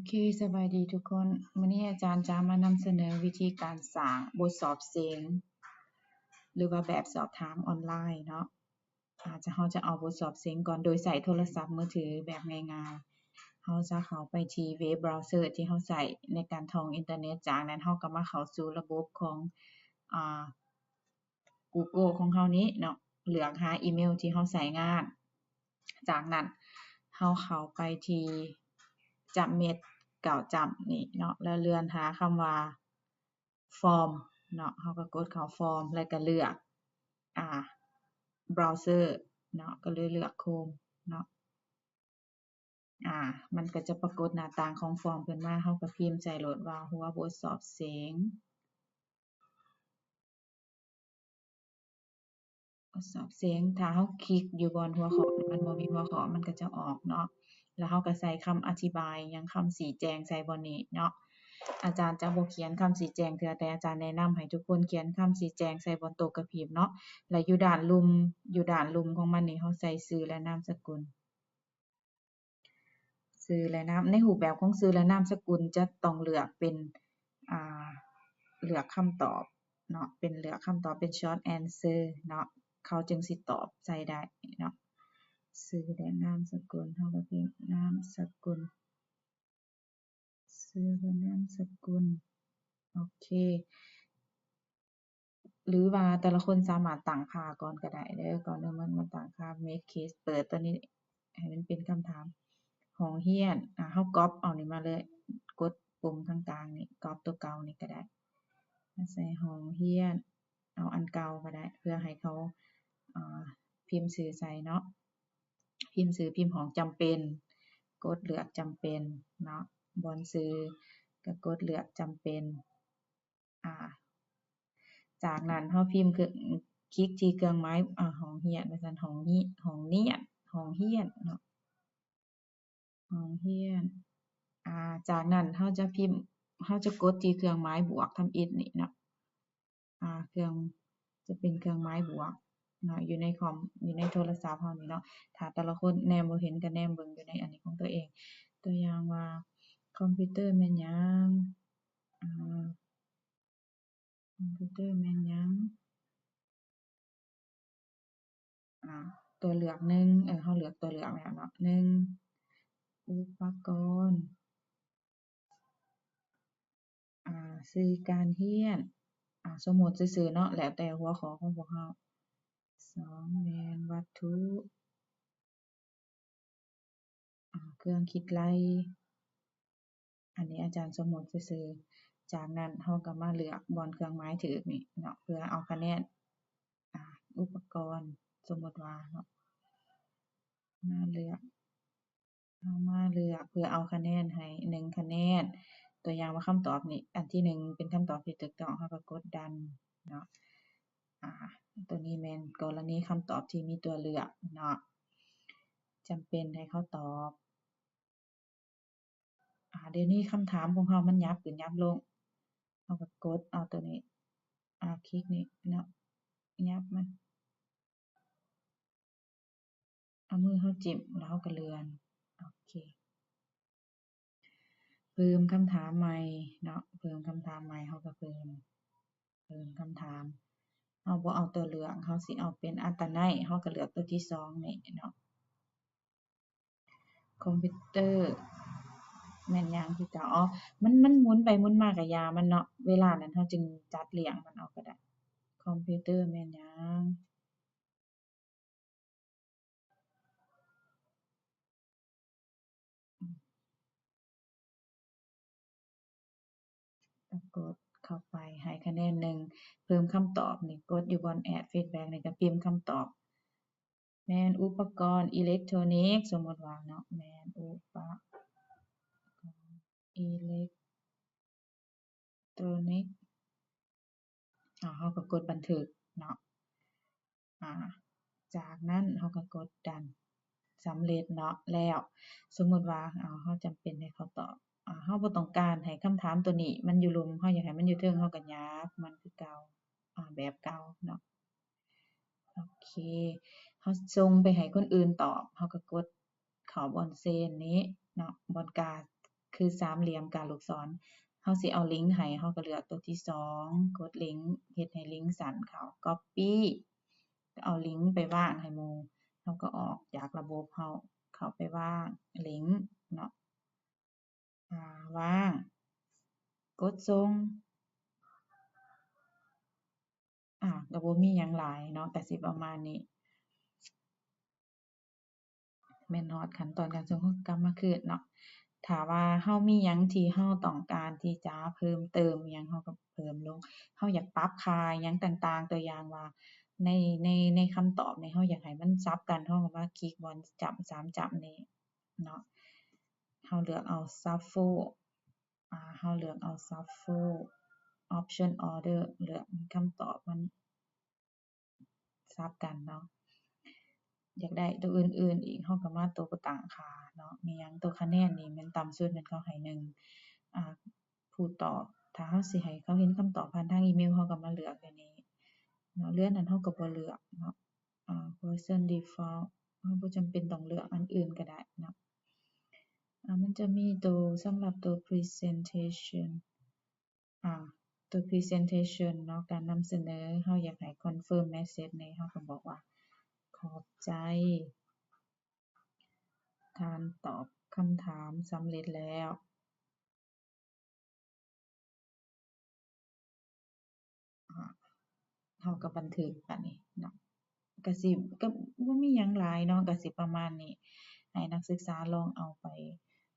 ເຄ ສະບາຍດີທຸກຄົນ. ມື້ນີ້ອາຈານຈະມານຳສະເໜີວິທີການສ້າງບົດສອບເສັງ ຫຼືວ່າແບບສອບຖາມອອນລາຍເນາະ. ອາ ຈະ ເຮົາຈະເອົາບົດສອບເສັງກ່ອນ ໂດຍໃຊ້ໂທລະສັບມືຖືແບບງ່າຍໆ. ເຮົາຈະເຂົ້າໄປທີ່ເວັບບຣາວເຊີທີ່ເຮົາໃຊ້ໃນການທ່ອງອິນເຕີເນັດ, ຈາກນັ້ນເຮົາກໍມາເຂົ້າສູ່ລະບົບຂອງ ອາ Google ຂອງເຮົານີ້ເນາະ, ເລືອກຫາອີເມວທີ່ເຮົາໃຊ້ງານ. ຈາກນັ້ນເຮົາເຂົ້າໄປທີ່ຈັບເມັດເກົ້າຈ້ຳນີ້ເນາະ ແລ້ວເລື່ອນຫາຄຳວ່າ Form ເນາະ, ເຮົາກໍກົດເຂົ້າ Form ແລ້ວກໍເລືອກ ອາ Browser ເນາະ, ກໍເລີຍເລືອກ Chrome ເນາະ. ອາ ມັນກໍຈະປາກົດໜ້າຕ່າງຂອງຟອມຂຶ້ນມາ, ເຮົາກໍພິມໃສ່ໂລດວ່າ ຫົວບົດສອບເສັງ ບົດສອບເສັງ. ຖ້າເຮົາຄລິກຢູ່ບ່ອນຫົວຂໍ້ ມັນບໍ່ມີຫົວຂໍ້ ມັນກໍຈະອອກເນາະ, ແລ້ວເຮົາກໍໃສ່ຄຳອະທິບາຍຫຍັງ ຄຳຊີ້ແຈງໃສ່ບ່ອນນີ້ເນາະ. ອາຈານຈະບໍ່ຂຽນຄຳຊີ້ແຈງເທື່ອ, ແຕ່ອາຈານແນະນຳໃຫ້ທຸກຄົນຂຽນຄຳຊີ້ແຈງໃສ່ບ່ອນໂຕກະພິມເນາະ, ແລະ ຢູ່ດ້ານລຸ່ມ ຢູ່ດ້ານລຸ່ມຂອງມັນນີ້ ເຮົາໃສ່ຊື່ ແລະ ນາມສະກຸນ. ຊື່ ແລະ ນາມ ໃນຮູບແບບຂອງຊື່ ແລະ ນາມສະກຸນຈະຕ້ອງເລືອກເປັນ ອາ ເລືອກຄຳຕອບເນາະ, ເປັນເລືອກຄຳຕອບເປັນ short answer ເນາະ, ເຂົາຈຶ່ງຊິຕອບໃສ່ໄດ້ເນາະ. ຊື່ ແລະ ນາມສະກຸນ ເຮົາກໍພິມນາມສະກຸນ ຊື່ ແລະ ນາມສະກຸນ. ໂອເຄ ຫຼືວ່າແຕ່ລະຄົນສາມາດຕັ້ງຄ່າກ່ອນກໍໄດ້ເດີ, ກ່ອນອື່ນມາຕັ້ງຄ່າ make case ເປີດຕົວນີ້ໃຫ້ມັນເປັນຄຳຖາມ. ຫ້ອງຮຽນ ອາ ເຮົາກັອບເອົານີ້ມາເລີຍ, ກົດປຸ່ມຂ້າງກາງນີ້ ກັອບຕົວເກົ່ານີ້ກໍໄດ້, ມາໃສ່ຫ້ອງຮຽນ ເອົາອັນເກົ່າກໍໄດ້ ເພື່ອໃຫ້ເຂົາ ອາ ພິມຊື່ໃສ່ເນາະ. ພິມຊື່ ພິມຫ້ອງ ຈຳເປັນ ກົດເລືອກຈຳເປັນເນາະ, ບ່ອນຊື່ກໍກົດເລືອກຈຳເປັນ. ອາ ຈາກນັ້ນເຮົາພິມ ຄລິກທີ່ເຄື່ອງໝາຍ ອາ ຫ້ອງຮຽນວ່າຊັ້ນ ຫ້ອງຮຽນ ຫ້ອງຮຽນ ຫ້ອງຮຽນເນາະ. ຫ້ອງຮຽນ ອາ ຈາກນັ້ນເຮົາຈະພິມ ເຮົາຈະກົດທີ່ເຄື່ອງໝາຍບວກທຳອິດນີ້ເນາະ, ອາ ເຄື່ອງ ຈະເປັນເຄື່ອງໝາຍບວກເນາະ ຢູ່ໃນຄອມ ຢູ່ໃນໂທລະສັບເຮົານີ້ເນາະ. ຖ້າແຕ່ລະຄົນແນມບໍ່ເຫັນກໍແນມເບິ່ງຢູ່ໃນອັນນີ້ຂອງຕົວເອງ. ຕົວຢ່າງວ່າ ຄອມພິວເຕີແມ່ນຫຍັງ? ອາ ຄອມພິວເຕີແມ່ນຫຍັງ? ອາ ຕົວເລືອກໜຶ່ງ ເອີ ເຮົາເລືອກຕົວເລືອກແລ້ວເນາະ ໜຶ່ງ ອຸປະກອນ ອາ ສື່ການຮຽນ ອາ ສົມມຸດຊື່ໆເນາະ ແລ້ວແຕ່ຫົວຂໍ້ຂອງພວກເຮົາ. ສອງ ແມ່ນວັດຖຸ ອາ ເຄື່ອງຄິດໄລ່ ອັນນີ້ອາຈານສົມມຸດຊື່ໆ. ຈາກນັ້ນເຮົາກໍມາເລືອກບ່ອນເຄື່ອງໝາຍຖືກນີ້ເນາະ ເພື່ອເອົາຄະແນນ ອາ ອຸປະກອນ ສົມມຸດວ່າເນາະ ມາເລືອກ ເຮົາມາເລືອກເພື່ອເອົາຄະແນນໃຫ້ໜຶ່ງຄະແນນ. ຕົວຢ່າງວ່າຄຳຕອບນີ້ ອັນທີໜຶ່ງເປັນຄຳຕອບທີ່ຖືກຕ້ອງ ເຮົາກໍກົດ done ເນາະ. ອາ ຕົວນີ້ແມ່ນກໍລະນີຄຳຕອບທີ່ມີຕົວເລືອກເນາະ ຈຳເປັນໃຫ້ເຂົາຕອບ. ອາ ດຽວນີ້ຄຳຖາມຂອງເຮົາມັນຫຍັບຂຶ້ນຫຍັບລົງ ເຮົາກໍກົດເອົາຕົວນີ້ ອາ ຄລິກນີ້ເນາະ ຫຍັບມັນ ເອົາມືເຮົາຈິ້ມ ແລ້ວເຮົາກໍເລື່ອນ. ໂອເຄ ເພີ່ມຄຳຖາມໃໝ່ເນາະ ເພີ່ມຄຳຖາມໃໝ່ ເຮົາກໍເພີ່ມ ເພີ່ມຄຳຖາມ. ເຮົາບໍ່ເອົາຕົວເລືອກ ເຮົາຊິເອົາເປັນອັດຕະໄນ ເຮົາກໍເລືອກຕົວທີສອງນີ້ເນາະ. ຄອມພິວເຕີແມ່ນຫຍັງຄືເກົ່າ? ອໍ ມັນ ມັນໝູນໄປໝູນມາກໍຢ່າມັນເນາະ ເວລານັ້ນເຮົາຈຶ່ງຈັດລຽງມັນເອົາກໍໄດ້. ຄອມພິວເຕີແມ່ນຫຍັງ? ປາກົດເຂົ້າໄປ ໃຫ້ຄະແນນໜຶ່ງ ເພີ່ມຄຳຕອບນີ້ ກົດຢູ່ບ່ອນ add feedback ນີ້ ກໍພິມຄຳຕອບ ແມ່ນອຸປະກອນອີເລັກໂທຣນິກ ສົມມຸດວ່າເນາະ ແມ່ນອຸປະກອນອີເລັກໂທຣນິກ ອາ ເຮົາກໍກົດບັນທຶກເນາະ ອາ ຈາກນັ້ນເຮົາກໍກົດ done ສຳເລັດເນາະ. ແລ້ວສົມມຸດວ່າ ເຮົາ ເຮົາຈຳເປັນໃຫ້ເຂົາຕອບ ອາ ເຮົາບໍ່ຕ້ອງການໃຫ້ຄຳຖາມຕົວນີ້ມັນຢູ່ລຸ່ມ ເຮົາຢາກໃຫ້ມັນຢູ່ເທິງ ເຮົາກໍຫຍັບມັນຄືເກົ່າ ອາ ແບບເກົ່າເນາະ. ໂອເຄ ເຮົາສົ່ງໄປໃຫ້ຄົນອື່ນຕອບ ເຮົາກໍກົດເຂົ້າບ່ອນເຊັນນີ້ເນາະ ບ່ອນກາ ຄືສາມຫຼ່ຽມການລູກສອນ. ເຮົາຊິເອົາລິງໃຫ້ ເຮົາກໍເລືອກຕົວທີສອງ ກົດລິງ ເຮັດໃຫ້ລິງສັ້ນເຂົ້າ copy ກໍເອົາລິງໄປວາງໃຫ້ໝູ່ ເຮົາກໍອອກຈາກລະບົບ ເຮົາເຂົ້າໄປວາງລິງເນາະ ອາ ວາງ ກົດສົ່ງ ອາ ກໍບໍ່ມີຫຍັງຫຼາຍເນາະ ກໍຊິປະມານນີ້. ແມ່ນຮອດຂັ້ນຕອນການສົ່ງ ເຮົາກໍກັບມາຄືນເນາະ. ຖ້າວ່າເຮົາມີຫຍັງທີ່ເຮົາຕ້ອງການທີ່ຈະເພີ່ມເຕີມຫຍັງ ເຮົາກໍເພີ່ມລົງ. ເຮົາຢາກປັບຄ່າຫຍັງຕ່າງໆ ຕົວຢ່າງວ່າໃນ ໃນ ໃນຄຳຕອບນີ້ ເຮົາຢາກໃຫ້ມັນສັບກັນ ເຮົາກໍມາຄລິກບ່ອນຈ້ຳ ສາມຈ້ຳນີ້ເນາະ. ເຮົາເລືອກເອົາ shuffle ອາ ເຮົາເລືອກເອົາ shuffle option order ເລືອກໃຫ້ຄຳຕອບມັນສັບກັນເນາະ. ຢາກໄດ້ຕົວອື່ນໆອີກ ເຮົາກໍມາຕົວຕັ້ງຄ່າເນາະ ມີຫຍັງ ຕົວຄະແນນນີ້ແມ່ນຕ່ຳສຸດແມ່ນເຂົາໃຫ້ໜຶ່ງ ອາ ຜູ້ຕອບ ຖ້າເຮົາຊິໃຫ້ເຂົາເຫັນຄຳຕອບຜ່ານທາງອີເມວ ເຮົາກໍມາເລືອກຢູ່ນີ້ເນາະ. ເຫຼືອນັ້ນເຮົາກໍບໍ່ເລືອກເນາະ ອາ version default ເຮົາບໍ່ຈຳເປັນຕ້ອງເລືອກອັນອື່ນກໍໄດ້ເນາະ. ອາ ມັນຈະມີໂຕ ສຳລັບໂຕ presentation ອາ ໂຕ presentation ເນາະ ການນຳສະເໜີ ເຮົາຢາກໃຫ້ confirm message ແດ່ ເຮົາກໍບອກວ່າ ຂອບໃຈ ທ່ານຕອບຄຳຖາມສຳເລັດແລ້ວ. ອາ ເຮົາກໍບັນທຶກບາດນີ້ເນາະ ກະຊິ ກໍບໍ່ມີຫຍັງຫຼາຍເນາະ ກະຊິປະມານນີ້ ໃຫ້ນັກສຶກສາລອງເອົາໄປ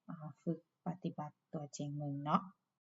ອາ ຝຶກປະຕິບັດຕົວຈິງເບິ່ງເນາະ.